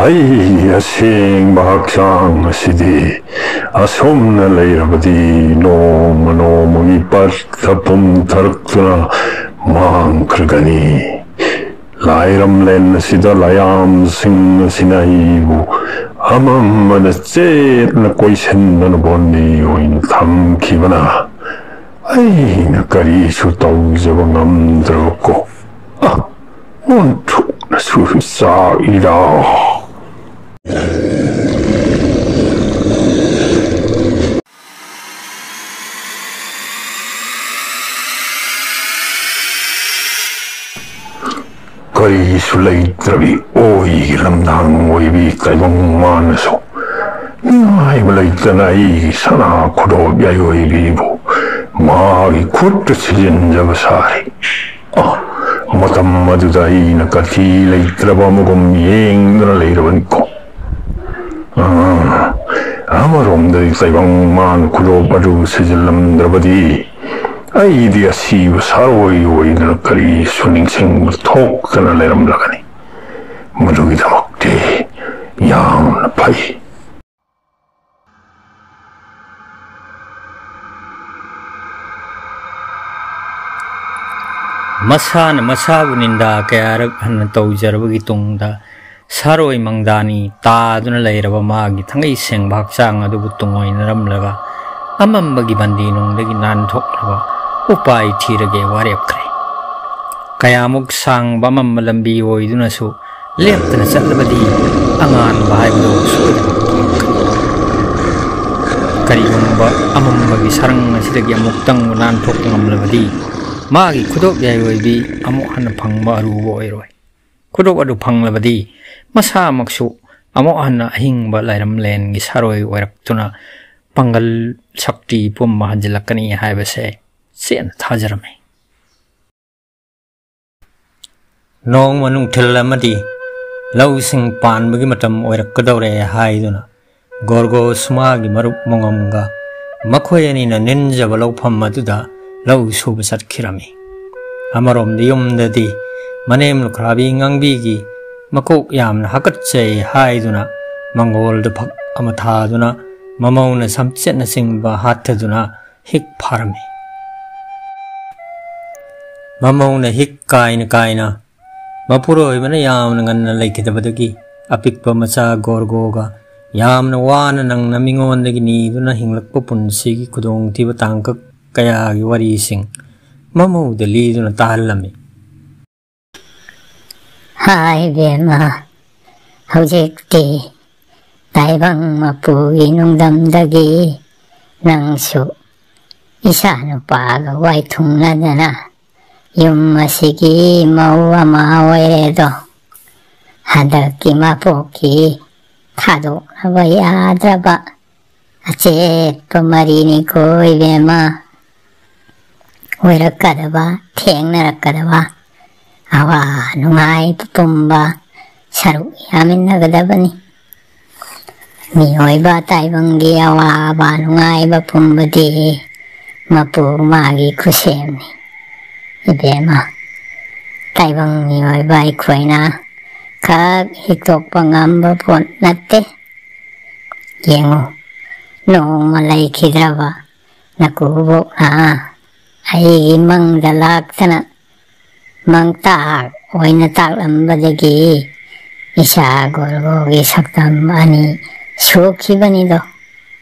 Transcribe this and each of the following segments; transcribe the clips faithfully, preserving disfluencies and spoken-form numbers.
ꯑꯩꯒꯤ ꯑꯁꯦꯡꯕ ꯍꯛꯆꯥꯡ ꯑꯁꯤꯗꯤ ꯑꯁꯨꯝꯅ ꯂꯩꯔꯕꯗꯤ ꯅꯣꯡꯃ ꯅꯣꯡꯃꯒꯤ ꯄꯠꯊ ꯄꯨꯝꯊꯔꯛꯇꯨꯅ ꯃꯥꯡꯈ꯭ꯔꯒꯅꯤ꯫ ꯂꯥꯏꯔꯝꯂꯦꯟ ꯑꯁꯤꯗ ꯂꯥꯏꯌꯥꯝꯁꯤꯡ ꯑꯁꯤꯅ ꯑꯩꯕꯨ ꯑꯃꯝꯕꯗ ꯆꯦꯠꯅ ꯀꯣꯏꯁꯤꯟꯗꯨꯅ ꯕꯣꯟꯗꯤ ꯑꯣꯏꯅ ꯊꯝꯈꯤꯕꯅ ꯑꯩꯅ ꯀꯔꯤꯁꯨ ꯇꯧꯖꯕ ꯉꯝꯗ꯭ꯔꯕꯀꯣ꯫ ꯑ, ꯑꯣꯟꯊꯣꯛꯅꯁꯨ ꯆꯥꯛꯏꯗ꯫ ꯀꯔꯤꯁꯨ ꯂꯩꯇ꯭ꯔꯕꯤ ꯑꯣꯏꯒꯤ ꯂꯝꯗꯥꯡ ꯑꯣꯏꯕꯤ ꯇꯥꯏꯕꯪ ꯃꯥꯅꯁꯨ ꯅꯤꯡꯉꯥꯏꯕ ꯂꯩꯇꯅ ꯑꯩꯒꯤ ꯁꯅꯥ ꯈꯨꯗꯣꯞ ꯌꯥꯏꯑꯣꯏꯕꯤꯕꯨ ꯃꯥꯒꯤ ꯈꯨꯠꯇ ꯁꯤꯖꯤꯟꯖꯕ ꯁꯥꯔꯤ꯫ ꯑ, ꯃꯇꯝ ꯑꯗꯨꯗ ꯑꯩꯅ ꯀꯊꯤ ꯂꯩꯇ꯭ꯔꯕ ꯑꯃꯒꯨꯝ ꯌꯦꯡꯗꯨꯅ ꯂꯩꯔꯕꯅꯤꯀꯣ꯫ ꯑ, ꯑꯃꯔꯣꯝꯗꯗꯤ ꯇꯥꯏꯕꯪ ꯃꯥꯅ ꯈꯨꯗꯣꯞ ꯑꯗꯨ ꯁꯤꯖꯤꯜꯂꯝꯗ꯭ꯔꯕꯗꯤ ꯑꯩꯗꯤ ꯑꯁꯤꯕ ꯁꯥꯔꯣꯏ ꯑꯣꯏꯗꯅ ꯀꯔꯤꯁꯨ ꯅꯤꯡꯁꯤꯡꯕ ꯊꯣꯛꯇꯅ ꯂꯩꯔꯝꯂꯒꯅꯤ꯫ ꯃꯗꯨꯒꯤꯗꯃꯛꯇꯤ ꯌꯥꯝꯅ ꯐꯩ꯫ ꯃꯁꯥꯅ ꯃꯁꯥꯕꯨ ꯅꯤꯟꯗꯥ ꯀꯌꯥꯔꯛ ꯍꯟꯅ ꯇꯧꯖꯔꯕꯒꯤ ꯇꯨꯡꯗ, ꯁꯥꯔꯣꯏ ꯃꯪꯗꯥꯅꯤ ꯇꯥꯗꯨꯅ ꯂꯩꯔꯕ ꯃꯥꯒꯤ ꯊꯥꯡꯒꯩ ꯁꯦꯡꯕ ꯍꯛꯆꯥꯡ ꯑꯗꯨꯕꯨ ꯇꯨꯡꯑꯣꯏꯅꯔꯝꯂꯒ, ꯑꯃꯝꯕꯒꯤ ꯕꯟꯗꯤ ꯅꯨꯡꯗꯒꯤ ꯅꯥꯟꯊꯣꯛꯅꯕ ꯎꯄꯥꯏ ꯊꯤꯔꯒꯦ ꯋꯥꯔꯦꯞꯈ꯭ꯔꯦ꯫ ꯀꯌꯥꯃꯨꯛ ꯁꯥꯡꯕ ꯑꯃꯝꯕ ꯂꯝꯕꯤ ꯑꯣꯏꯗꯨꯅꯁꯨ ꯂꯦꯞꯇꯅ ꯆꯠꯂꯕꯗꯤ ꯑꯉꯥꯟꯕ ꯍꯥꯏꯕꯗꯨ ꯁꯣꯏꯗꯅ ꯊꯣꯛꯂꯛꯀꯅꯤ꯫ ꯀꯔꯤꯒꯨꯝꯕ ꯑꯃꯝꯕꯒꯤ ꯁꯔꯪ ꯑꯁꯤꯗꯒꯤ ꯑꯃꯨꯛꯇꯪ ꯅꯥꯟꯊꯣꯛꯄ ꯉꯝꯂꯕꯗꯤ, ꯃꯥꯒꯤ ꯈꯨꯗꯣꯞ ꯌꯥꯏꯑꯣꯏꯕꯤ ꯑꯃꯨꯛ ꯍꯟꯅ ꯐꯪꯕ ꯑꯔꯨꯕ ꯑꯣꯏꯔꯣꯏ꯫ ꯈꯨꯗꯣꯞ ꯑꯗꯨ ꯐꯪꯂꯕꯗꯤ, ꯃꯁꯥꯃꯛꯁꯨ ꯑꯃꯨꯛ ꯍꯟꯅ ꯑꯍꯤꯡꯕ ꯂꯥꯏꯔꯝꯂꯦꯟꯒꯤ ꯁꯥꯔꯣꯏ ꯑꯣꯏꯔꯛꯇꯨꯅ ꯄꯥꯡꯒꯜ ꯁꯛꯇꯤ ꯄꯨꯝꯕ ꯍꯟꯖꯤꯜꯂꯛꯀꯅꯤ ꯍꯥꯏꯕꯁꯦ ꯆꯦꯠꯅ ꯊꯥꯖꯔꯝꯃꯤ꯫ ꯅꯣꯡꯃ ꯅꯨꯡꯊꯤꯜ ꯑꯃꯗꯤ ꯂꯧꯁꯤꯡ ꯄꯥꯟꯕꯒꯤ ꯃꯇꯝ ꯑꯣꯏꯔꯛꯀꯗꯧꯔꯦ ꯍꯥꯏꯗꯨꯅ, ꯒꯣꯔꯒꯣꯁ ꯃꯥꯒꯤ ꯃꯔꯨꯞ ꯃꯣꯉꯝꯒ ꯃꯈꯣꯏ ꯑꯅꯤꯅ ꯅꯤꯟꯖꯕ ꯂꯧꯐꯝ ꯑꯗꯨꯗ ꯂꯧ ꯁꯨꯕ ꯆꯠꯈꯤꯔꯝꯃꯤ꯫ ꯑꯃꯔꯣꯝꯗ ꯌꯨꯝꯗꯗꯤ ꯃꯅꯦꯝ ꯂꯨꯈ꯭ꯔꯥꯕꯤ ꯉꯥꯡꯕꯤꯒꯤ ꯃꯀꯣꯛ ꯌꯥꯝꯅ ꯍꯥꯀꯠꯆꯩ ꯍꯥꯏꯗꯨꯅ ꯃꯪꯒꯣꯜꯗ ꯐꯛ ꯑꯃ ꯊꯥꯗꯨꯅ ꯃꯃꯧꯅ ꯁꯝꯆꯦꯠꯅꯆꯤꯡꯕ ꯍꯥꯠꯊꯗꯨꯅ ꯍꯤꯛ ꯐꯥꯔꯝꯃꯤ꯫ ꯃꯃꯧꯅ ꯍꯤꯛ ꯀꯥꯏꯅ ꯀꯥꯏꯅ ꯃꯄꯨꯔꯣꯏꯕꯅ ꯌꯥꯝꯅ ꯉꯟꯅ ꯂꯩꯈꯤꯗꯕꯗꯒꯤ ꯑꯄꯤꯛꯄ ꯃꯆꯥ ꯒꯣꯔꯒꯣꯒ ꯌꯥꯝꯅ ꯋꯥꯅ ꯅꯪꯅ ꯃꯤꯉꯣꯟꯗꯒꯤ ꯅꯤꯗꯨꯅ ꯍꯤꯡꯂꯛꯄ ꯄꯨꯟꯁꯤꯒꯤ ꯈꯨꯗꯣꯡꯊꯤꯕ ꯇꯥꯡꯀꯛ ꯀꯌꯥꯒꯤ ꯋꯥꯔꯤꯁꯤꯡ ꯃꯃꯧꯗ ꯂꯤꯗꯨꯅ ꯇꯥꯍꯜꯂꯝꯃꯤ꯫ ꯍꯥꯏ ꯏꯕꯦꯝꯃ, ꯍꯧꯖꯤꯛꯇꯤ ꯇꯥꯏꯕꯪ ꯃꯄꯨꯒꯤ ꯅꯨꯡꯗꯝꯗꯒꯤ ꯅꯪꯁꯨ ꯏꯆꯥ ꯅꯨꯄꯥꯒ ꯋꯥꯏꯊꯨꯡꯅꯗꯅ ꯌꯨꯝ ꯑꯁꯤꯒꯤ ꯃꯧ ꯑꯃ ꯑꯣꯏꯔꯦꯗꯣ꯫ ꯍꯟꯗꯛꯀꯤ ꯃꯄꯣꯛꯀꯤ ꯊꯥꯗꯣꯛꯅꯕ ꯌꯥꯗ꯭ꯔꯕ ꯑꯆꯦꯠꯄ ꯃꯔꯤꯅꯤꯀꯣ ꯏꯕꯦꯝꯃ꯫ ꯑꯣꯏꯔꯛꯀꯗꯕ, ꯊꯦꯡꯅꯔꯛꯀꯗꯕ ꯑꯋꯥ ꯅꯨꯡꯉꯥꯏ ꯄꯨꯝꯕ ꯁꯔꯨꯛ ꯌꯥꯃꯤꯟꯅꯒꯗꯕꯅꯤ꯫ ꯃꯤꯑꯣꯏꯕ ꯇꯥꯏꯕꯪꯒꯤ ꯑꯋꯥꯕ ꯅꯨꯡꯉꯥꯏꯕ ꯄꯨꯝꯕꯗꯤ ꯃꯄꯨ ꯃꯥꯒꯤ ꯈꯨꯠꯁꯦꯝꯅꯤ꯫ ꯏꯕꯦꯝꯃ, ꯇꯥꯏꯕꯪ ꯃꯤꯑꯣꯏꯕ ꯑꯩꯈꯣꯏꯅ ꯈꯛ ꯍꯤꯛꯇꯣꯛꯄ ꯉꯝꯕ ꯄꯣꯠ ꯅꯠꯇꯦ꯫ ꯌꯦꯡꯉꯨ, ꯅꯣꯡꯃ ꯂꯩꯈꯤꯗ꯭ꯔꯕ ꯅꯀꯨꯕꯣꯛꯅ ꯑꯩꯒꯤ ꯃꯪꯗ ꯂꯥꯛꯇꯅ ꯃꯪꯇꯥꯛ ꯑꯣꯏꯅ ꯇꯥꯛꯂꯝꯕꯗꯒꯤ ꯏꯆꯥ ꯒꯣꯔꯒꯣꯒꯤ ꯁꯛꯇꯝ ꯑꯅꯤ ꯁꯣꯛꯈꯤꯕꯅꯤꯗꯣ꯫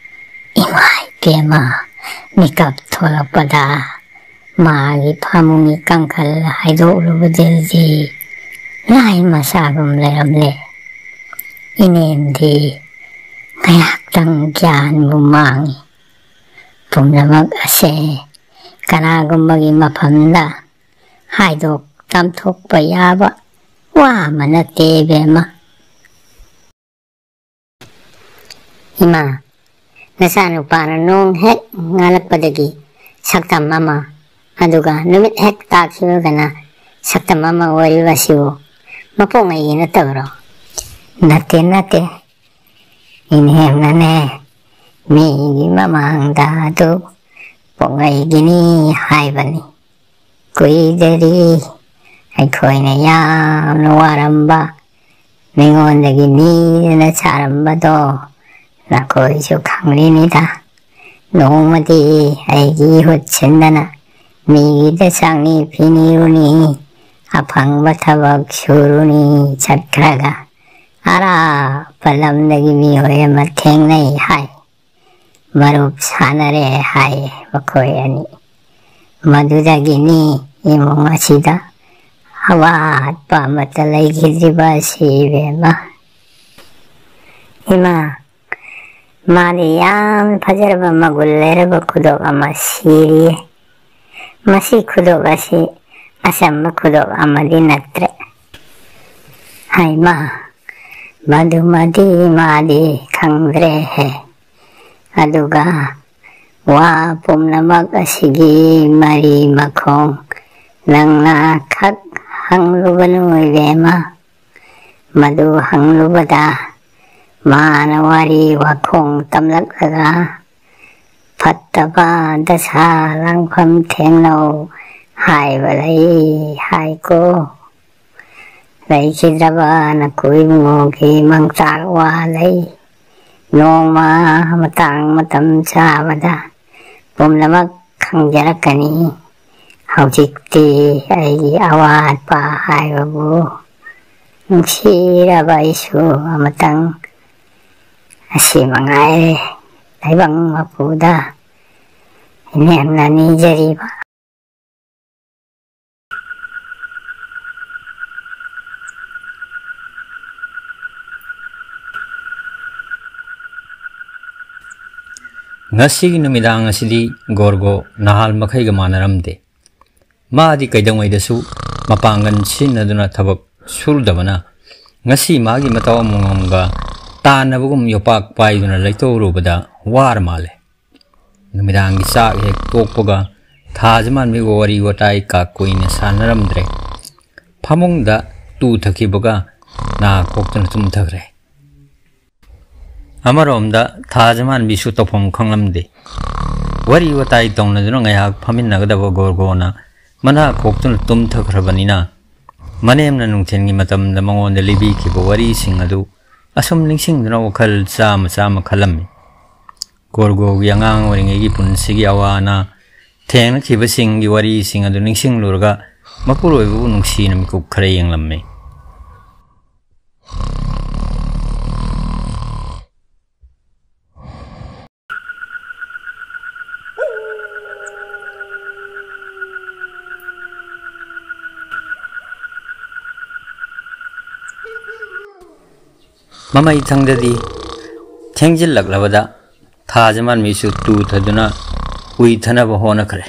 ꯏꯃꯥ ꯏꯕꯦꯝꯃ, ꯃꯤꯀꯞ ꯊꯣꯛꯂꯛꯄꯗ ꯃꯥꯒꯤ ꯐꯃꯨꯡꯒꯤ ꯀꯥꯡꯈꯜ ꯍꯥꯏꯗꯣꯛꯂꯨꯕꯗꯒꯤ ꯂꯥꯏ ꯃꯆꯥꯒꯨꯝ ꯂꯩꯔꯝꯂꯦ꯫ ꯏꯅꯦꯝꯗꯤ ꯉꯥꯏꯍꯥꯛꯇꯪ ꯒ꯭ꯌꯥꯟꯕꯨ ꯃꯥꯡꯏ꯫ ꯄꯨꯝꯅꯃꯛ ꯑꯁꯦ ꯀꯅꯥꯒꯨꯝꯕꯒꯤ ꯃꯐꯝꯗ ꯍꯥꯏꯗꯣꯛ ꯇꯝꯊꯣꯛꯄ ꯌꯥꯕ ꯋꯥ ꯑꯃ ꯅꯠꯇꯦ ꯏꯕꯦꯝꯃ꯫ ꯏꯃꯥ, ꯅꯆꯥꯅꯨꯄꯥꯅ ꯅꯣꯡ ꯍꯦꯛ ꯉꯥꯜꯂꯛꯄꯗꯒꯤ ꯁꯛꯇꯝ ꯑꯃ, ꯑꯗꯨꯒ ꯅꯨꯃꯤꯠ ꯍꯦꯛ ꯇꯥꯈꯤꯕꯒꯅ ꯁꯛꯇꯝ ꯑꯃ ꯑꯣꯏꯔꯤꯕꯁꯤꯕꯨ ꯃꯄꯣꯛꯉꯩꯒꯤ ꯅꯠꯇꯕꯔꯣ? ꯅꯠꯇꯦ, ꯅꯠꯇꯦ꯫ ꯏꯅꯦꯝꯅꯅꯦ, ꯃꯤꯒꯤ ꯃꯃꯥꯡꯗ ꯑꯗꯨ ꯄꯣꯛꯉꯩꯒꯤꯅꯤ ꯍꯥꯏꯕꯅꯤ꯫ ꯀꯨꯏꯗꯔꯤ ꯑꯩꯈꯣꯏꯅ ꯌꯥꯝꯅ ꯋꯥꯔꯝꯕ ꯃꯤꯉꯣꯟꯗꯒꯤ ꯅꯤꯗꯅ ꯆꯥꯔꯝꯕꯗꯣ ꯅꯈꯣꯏꯁꯨ ꯈꯪꯂꯤꯅꯤꯗ꯫ ꯅꯣꯡꯃꯗꯤ ꯑꯩꯒꯤ ꯏꯍꯨꯠ ꯁꯤꯟꯗꯅ ꯃꯤꯒꯤꯗ ꯆꯥꯛꯅꯤ ꯐꯤꯅꯤꯔꯨꯅꯤ, ꯑꯐꯪꯕ ꯊꯕꯛ ꯁꯨꯔꯨꯅꯤ꯫ ꯆꯠꯈ꯭ꯔꯒ ꯑꯔꯥꯞꯄ ꯂꯝꯗꯒꯤ ꯃꯤꯑꯣꯏ ꯑꯃ ꯊꯦꯡꯅꯩ ꯍꯥꯏ꯫ ꯃꯔꯨꯞ ꯁꯥꯟꯅꯔꯦ ꯍꯥꯏ ꯃꯈꯣꯏ ꯑꯅꯤ꯫ ꯃꯗꯨꯗꯒꯤꯅꯤ ꯏꯃꯨꯡ ꯑꯁꯤꯗ ꯑꯋꯥꯠꯄ ꯑꯃꯠꯇ ꯂꯩꯈꯤꯗ꯭ꯔꯤꯕ ꯑꯁꯤ ꯏꯕꯦꯝꯃ꯫ ꯏꯃꯥ, ꯃꯥꯗꯤ ꯌꯥꯝ ꯐꯖꯔꯕ ꯃꯒꯨꯟ ꯂꯩꯔꯕ ꯈꯨꯗꯣꯞ ꯑꯃ ꯁꯤꯔꯤꯌꯦ꯫ ꯃꯁꯤ ꯈꯨꯗꯣꯞ ꯑꯁꯤ ꯑꯆꯝꯕ ꯈꯨꯗꯣꯞ ꯑꯃꯗꯤ ꯅꯠꯇ꯭ꯔꯦ꯫ ꯍꯩꯃꯥ, ꯃꯗꯨꯃꯗꯤ ꯃꯥꯗꯤ ꯈꯪꯗ꯭ꯔꯦꯍꯦ꯫ ꯑꯗꯨꯒ ꯋꯥ ꯄꯨꯝꯅꯃꯛ ꯑꯁꯤꯒꯤ ꯃꯔꯤ ꯃꯈꯣꯡ ꯅꯪꯅ ꯈꯛ ꯍꯪꯂꯨꯒꯅꯨ ꯏꯕꯦꯝꯃ꯫ ꯃꯗꯨ ꯍꯪꯂꯨꯕꯗ ꯃꯥꯅ ꯋꯥꯔꯤ ꯋꯥꯈꯣꯡ ꯇꯝꯂꯛꯂꯒ ꯐꯠꯇꯕ ꯗꯁꯥ ꯂꯥꯡꯐꯝ ꯊꯦꯡꯅꯧ ꯍꯥꯏꯕ ꯂꯩ ꯍꯥꯏꯀꯣ꯫ ꯂꯩꯈꯤꯗ꯭ꯔꯕ ꯅꯀꯨ ꯏꯕꯨꯡꯉꯣꯒꯤ ꯃꯪꯆꯥꯛ ꯋꯥ ꯂꯩ꯫ ꯅꯣꯡꯃ ꯃꯇꯥꯡ ꯃꯇꯝ ꯆꯥꯕꯗ ꯄꯨꯝꯅꯃꯛ ꯈꯪꯖꯔꯛꯀꯅꯤ꯫ ꯍꯧꯖꯤꯛꯇꯤ ꯑꯩꯒꯤ ꯑꯋꯥꯠꯄ ꯍꯥꯏꯕꯕꯨ ꯅꯨꯡꯁꯤꯔꯕ ꯏꯁꯨ ꯑꯃꯇꯪ ꯑꯁꯤ ꯃꯉꯥꯏꯔꯦ꯫ ꯇꯥꯏꯕꯪ ꯃꯄꯨꯗ ꯏꯅꯦꯝꯅ ꯅꯤꯖꯔꯤꯕ꯫ ꯉꯁꯤꯒꯤ ꯅꯨꯃꯤꯗꯥꯡ ꯑꯁꯤꯗꯤ ꯒꯣꯔꯒꯣ ꯅꯍꯥꯜ ꯃꯈꯩꯒ ꯃꯥꯟꯅꯔꯝꯗꯦ꯫ ꯃꯥꯗꯤ ꯀꯩꯗꯧꯉꯩꯗꯁꯨ ꯃꯄꯥꯡꯒꯜ ꯁꯤꯖꯤꯟꯅꯗꯨꯅ ꯊꯕꯛ ꯁꯨꯔꯨꯗꯕꯅ, ꯉꯁꯤ ꯃꯥꯒꯤ ꯃꯇꯧ ꯑꯃꯃꯝꯒ ꯇꯥꯟꯅꯕꯒꯨꯝ ꯌꯣꯄꯥꯛ ꯄꯥꯏꯗꯨꯅ ꯂꯩꯇꯧꯔꯨꯕꯗ ꯋꯥꯔ ꯃꯥꯜꯂꯦ꯫ ꯅꯨꯃꯤꯗꯥꯡꯒꯤ ꯆꯥꯛ ꯍꯦꯛ ꯇꯣꯛꯄꯒ ꯊꯥꯖ ꯃꯥꯟꯕꯤꯒ ꯋꯥꯔꯤ ꯋꯥꯇꯥꯏ ꯀꯥ ꯀꯨꯏꯅ ꯁꯥꯟꯅꯔꯝꯗ꯭ꯔꯦ꯫ ꯐꯃꯨꯡꯗ ꯇꯨ ꯊꯛꯈꯤꯕꯒ ꯅꯥ ꯈꯣꯛꯇꯨꯅ ꯇꯨꯝꯊꯈ꯭ꯔꯦ꯫ ꯑꯃꯔꯣꯝꯗ ꯊꯥꯖ ꯃꯥꯟꯕꯤꯁꯨ ꯇꯧꯐꯝ ꯈꯪꯂꯝꯗꯦ꯫ ꯋꯥꯔꯤ ꯋꯥꯇꯥꯏ ꯇꯧꯅꯗꯨꯅ ꯉꯥꯏꯍꯥꯛ ꯐꯝꯃꯤꯟꯅꯒꯗꯕ ꯒꯣꯔꯒꯣꯅ ꯃꯅꯥ ꯈꯣꯛꯇꯨꯅ ꯇꯨꯝꯊꯈ꯭ꯔꯕꯅꯤꯅ, ꯃꯅꯦꯝꯅ ꯅꯨꯡꯊꯤꯜꯒꯤ ꯃꯇꯝꯗ ꯃꯉꯣꯟꯗ ꯂꯤꯕꯤꯈꯤꯕ ꯋꯥꯔꯤꯁꯤꯡ ꯑꯗꯨ ꯑꯁꯨꯝ ꯅꯤꯡꯁꯤꯡꯗꯨꯅ ꯋꯥꯈꯜ ꯆꯥꯝꯃ ꯆꯥꯝꯃ ꯈꯜꯂꯝꯃꯤ꯫ ꯒꯣꯔꯒꯣꯒꯤ ꯑꯉꯥꯡ ꯑꯣꯏꯔꯤꯉꯩꯒꯤ ꯄꯨꯟꯁꯤꯒꯤ ꯑꯋꯥ ꯑꯅꯥ, ꯊꯦꯡꯅꯈꯤꯕꯁꯤꯡꯒꯤ ꯋꯥꯔꯤꯁꯤꯡ ꯑꯗꯨ ꯅꯤꯡꯁꯤꯡꯂꯨꯔꯒ ꯃꯄꯨꯔꯣꯏꯕꯕꯨ ꯅꯨꯡꯁꯤꯅ ꯃꯤꯀꯨꯞ ꯈꯔ ꯌꯦꯡꯂꯝꯃꯤ꯫ ꯃꯃꯩ ꯊꯪꯗꯗꯤ ꯊꯦꯡꯖꯤꯜꯂꯛꯂꯕꯗ ꯊꯥꯖꯃꯥꯟꯕꯤꯁꯨ ꯇꯨꯊꯗꯨꯅ ꯎꯏꯊꯅꯕ ꯍꯣꯠꯅꯈ꯭ꯔꯦ꯫